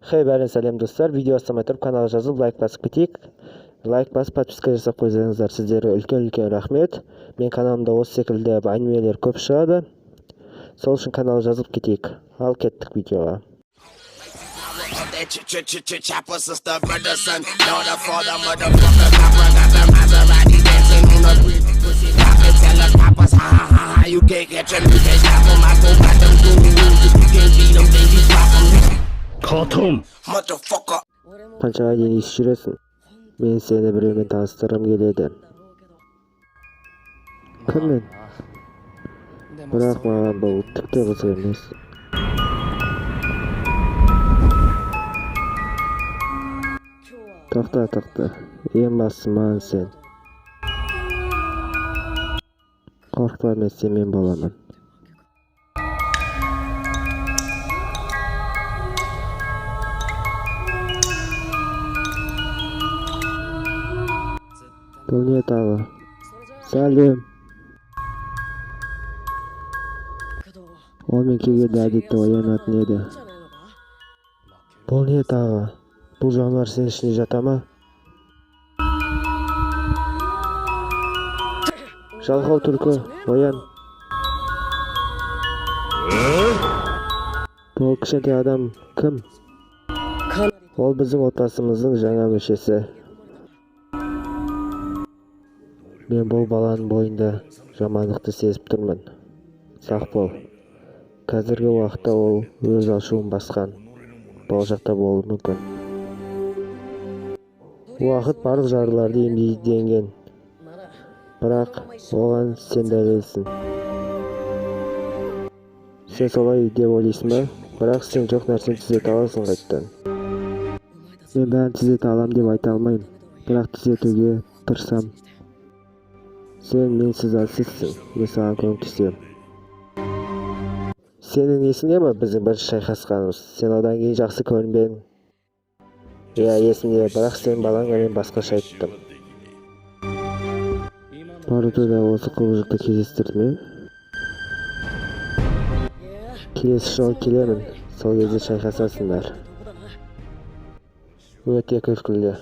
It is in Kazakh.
Хей, бәріне сәлем, достар! Видео бастамай тұрып, каналға жазылып, лайк басып кетейік. Лайк басып, подписка жасап қойсаңыздар, сіздерге үлкен-үлкен рахмет. Мен каналымда осы секілді анимелер көп шығады, сол үшін каналға жазылып кетейік. Ал кеттік видеоға. Chopper, sister, brother, son, daughter, father, motherfucker, copper, got the Maserati dancing on the bridge. Pussy poppin', tell the coppers, ha ha ha ha. You can't catch 'em, you can't stop 'em. I go got them goons. If you can't beat 'em, then you pop 'em. Katum. Motherfucker. Қаншаға дейін иіс жүресің? Мен сені біреумен таныстырғым келеді. Кіммен? Бірақ маған бұл түк те қызық емес. Тоқта, тоқта, ең бастысы маған сен. Қорықпа, мен сенімен боламын. Бұл не тағы? Сәлем! Ол мен келгенде әдетте оянатын еді. Бұл не тағы? Бұл жануар сенің ішінде жата ма? Жалқау түлкі, оян! Бұл кішкентай адам кім? Ол біздің отбасымыздың жаңа мүшесі. Мен бұл баланың бойында жамандықты сезіп тұрмын. Сақ бол. Қазіргі уақытта ол өз ашуын басқан. Болашақта болуы мүмкін. Уақыт барлық жараларды емдейді делінген. Бірақ оған сен дәлелсің. Сен солай деп ойлайсың ба? Бірақ сен жоқ нәрсені түзете аласың қайттан. Мен бәрін түзете алам деп айта алмаймын, бірақ түзетуге тырысам. Сен менсіз әлсізсің, мен саған көмектесемін. Сенің есіңде ме біздің бірінші шайқасқанымыз? Сен одан кейін жақсы көрінбедің. Иә, есімде, бірақ сен балаңа мен басқаша айттым. Наруто да осы құбыжықты кездестірді ме? Келесі жолы келемін, сол кезде шайқасасыңдар. Өте күлкілі.